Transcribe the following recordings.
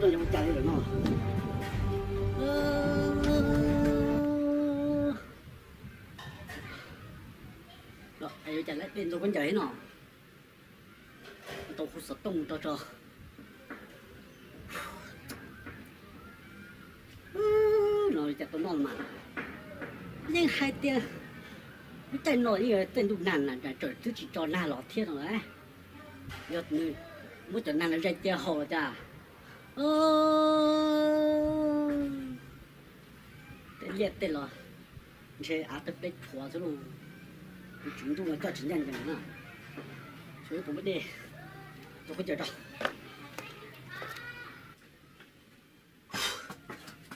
Yuav ua cas li lawm no? Yuav ua cas lawm, dej ntxhov khaub ncaws no. Tau hu xov tooj rau tso. No cas tau noj mas. Yeej hais tias lub caij no yeej tej ntuj nag na, tsawm twb tsis tso nag los thiab no. Yog nws muab cov nag no zais cia haus los cas. Tej liaj tej los ntshe av tawg pleb tshuav xwb lauj. Tus tswv ntuj no coj tsis ncaj ncees na. Tshuav ib puas dej, tus khaub ncaws rau.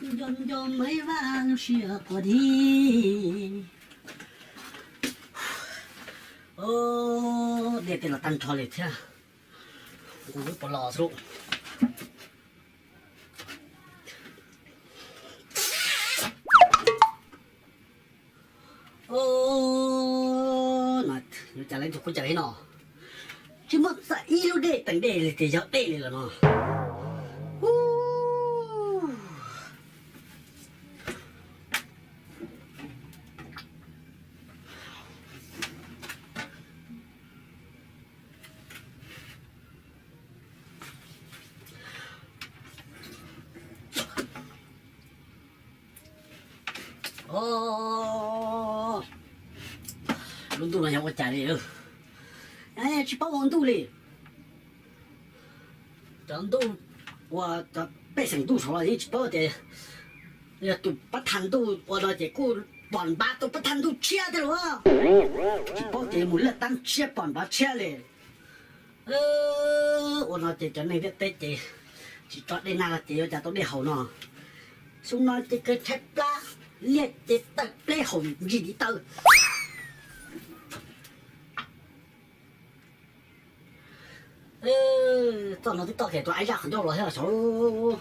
Nco nco Maiv Vaj lub sij hawm quav dib. Dej tej los tag nrho li thiab. Nqus lub pov los xwb. Yuav cas lawv tus khaub ncaws no tsis muaj txawm ib lub dej teem dej li tias yog dej li lawm no. Lub ntuj no yog ua cas li? Tsis paub ua ntuj li. Cov ntuj ua, cov pej xeem ntuj saud los yeej tsis paub tias yog tus pab tham ntuj ua no ces kuj pom npav tus pab tham ntuj tshiab thiab los. Tsis paub ces mus laj tab tshiab pom npav tshiab li. Ua no ces cov neeg ntiaj teb ces tsis tso dej nag los ces yuav cas tau dej haus no. Xyoo no ces kawg tshaib plab, liaj ces tawg pleb haus ntsis tiv taw. Txoj no twb toj kiag tus aib zaj qhov ncauj los thiab saud.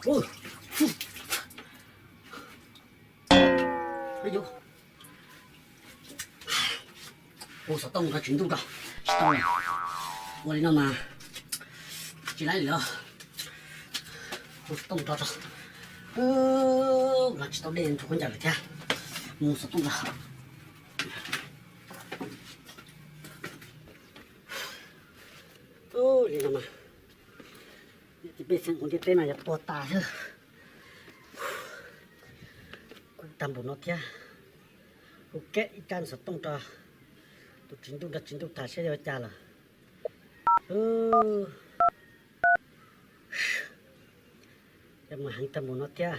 Hu xov tooj rau tswv ntuj rau, tsis tau, ua li no mas tsis laib li os. Hu xov tooj rau tso, los tsis tau dej ntxhov khaub ncaws lawm thiab. Mus xov tooj rau. Li no mas, pej xeem ua ntiaj teb no yog tuag tas xwb. Kuj tag npaum no thiab. Kuv keb ib rab xov tooj rau tus tswv ntuj, nrog tswv ntuj tham saib yuav cas lawm. Yog mus heev tag npaum no thiab.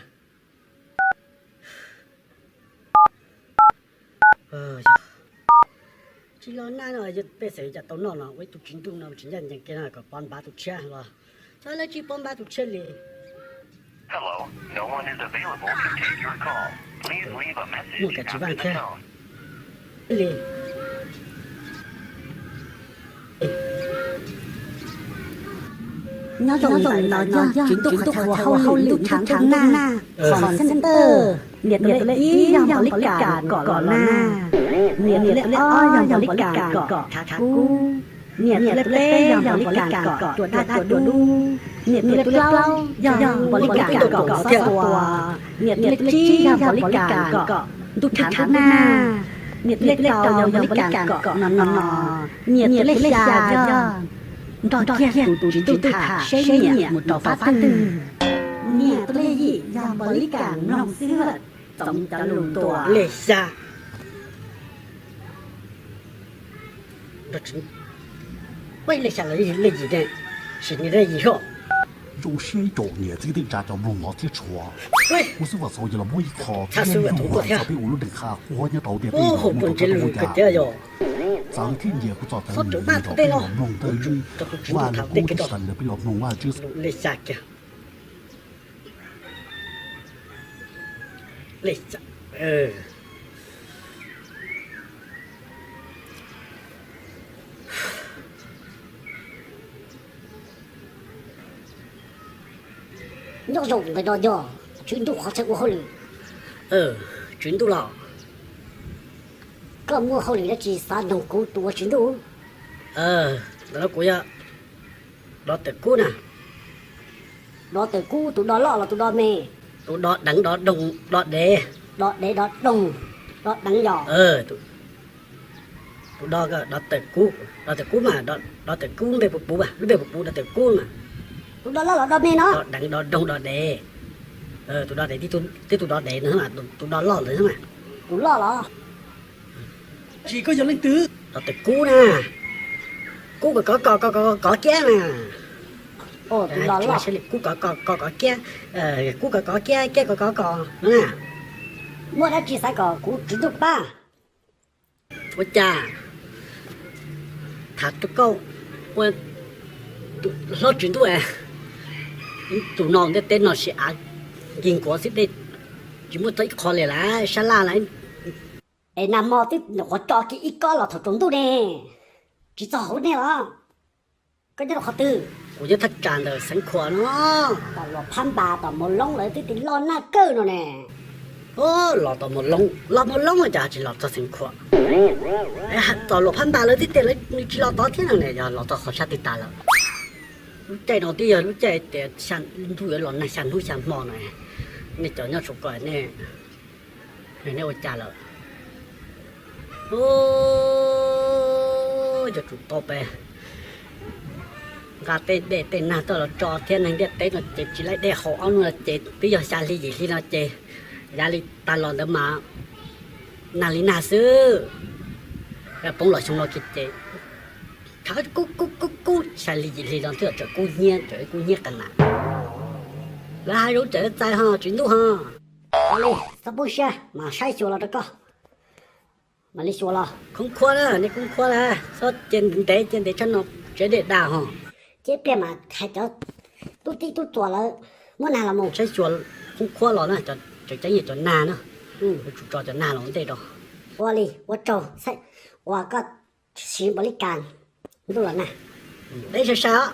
Tsis los nag no yog pej xeem cas tau noj no, ua ib tug tswv ntuj no tsis ncaj ncees kiag no kom pov npav tus tshiab los, cov lawv tsis pov npav tus tshiab li. Muaj kav tswv vaj thiab li. Nyob zoo, ntawm no yog tswv ntuj qhov chaw ua hauj lwm ntuj tshav ntuj nag, hom xeeb tawj. Niam tus lej ib yog npaum li kas kom los nag, niam tus lej ob yog npaum li kas kom tshav kub, niam tus lej peb yog npaum li kas kom ruam daj ruam dub, niam tus lej plaub yog npaum li kas kom xob tua, niam tus lej tsib yog npaum li kas kom ntuj tshav ntuj nag, niam tus lej rau yog npaum li kas kom no no, niam tus lej xya yog nrog kiag tus tswv ntuj tham seb nyiam mus rau qhov twg. Niam tus lej yim yog npaum li kas mloog xib hwb txoov cov lus ntuas. Lej xya. Ua lej xya los lej yim ne, sim niam lej yim hos. Zoo siab ib co niam txiv tej tsa cov mloog no thiab tshua. Kuv xub vam xaus yog los muab ib qho thiab txog peb ua lub neej qha quaj nyob rau tiaj teb no muaj rau txog ua cas. Txawv thiab nyiam kuv txoj txawv nyiam rau peb los mloog thawj Vaj Lug Kub thiab Xeev Laws peb los mloog Vaj Tswv. Lej xya kiag. Nyob zoo, ntawm no yog tswv ntuj qhov chaw ua hauj lwm. Tswv ntuj los, koj muaj hauj lwm dab tsi xav nug kuv tus ua tswv ntuj? Ntawm no kuv yog Los Tawm Kub na. Dov tawm kub, tus dov loj los tus dov me? Tus dov deev, dov doog, dov dev. Dov dev, dov doog, dov deev yog? Tus dov, dov tawm kub, dov tawm kub mas, dov tawm kub npe puv puv, lub npe puv puv dov tawm kub mas. Tus dov loj los dov me no? Dov deev, dov doog, dov dev. Tus dov dev, tib tug dov dev no, tus dov loj ntawd mas. Tus loj los? Tsis, koj yog leej twg? Dov tawm kub na. Kub kov kov kov kov kov kiab na. Kub kov kov kov kov kiab, kub kov kov kiab, kiab kov kov kov no na. Muaj dab tsi xav kom kuv Tswv Ntuj pab? Ua cas? Tham rau koj, ua hlob Tswv Ntuj, tus no ntiaj teb no sib av nkig nkuav xwb, dej tsis muaj txog ib qho li lawm, sab laj lawm. Es nag hmo twb nyuam qhuav tso kiag ib kob los thaum tsaus ntuj ne, tsis txog hauv nej los? Koj nyob rau qhov twg? Kuv nyob thaj tsam ntawm Xeev Khuam no. Tom Luam Phab Npas, tom Mos Loob lawv twb tias loj nag kawg no ne. Los tom Mos Loob, los Mos Loob cas tsis los txog Xeev Khuam? Tom Luam Phab Npas lawv twb tias lawv nws tsis los tod thiab no ne, yog los txog qhov sab twg tas lawm? Lub caij no twb yog lub caij tias ntuj yuav los nag xya hnub xya hmo no. Nej cov nyob saum ko, nej ua cas lawm? Cov tsum tau pes nqa tej dej tej nag tuaj los tso thiab, neeg ntiaj teb no ces tsis laib dej haus ob hnub no ces twb yog xya hli yim hli no ces yav li tas los ntawd mas nag li nag xwb. Poob los xyoo no kiag ces khav kub kub kub kub, xya hli yim hli no twb tseem kub hnyiab, tseem kub hnyiab qas nas. Lawv hais lus tseem txais ho Tswv Ntuj ho. Ua li, txhob poob siab, mam saib xyuas los rau koj. Mam li xyuas los. Khoob khuab na, nej khoob khuab na, txhob cia ntev cia ntev tshaj no, tsev dej dag ho. Cia pliag mas hais cov tub txib tub txuas lawv muab nag los mus. Saib xyuas khoob khuab los na, tseem ceeb yog cov nag na. Yuav tsum tso cov nag los ntej rau. Ua li, ua tsaug, ua koj siv npaum li cas ntuj los nag. Peb sai sai os.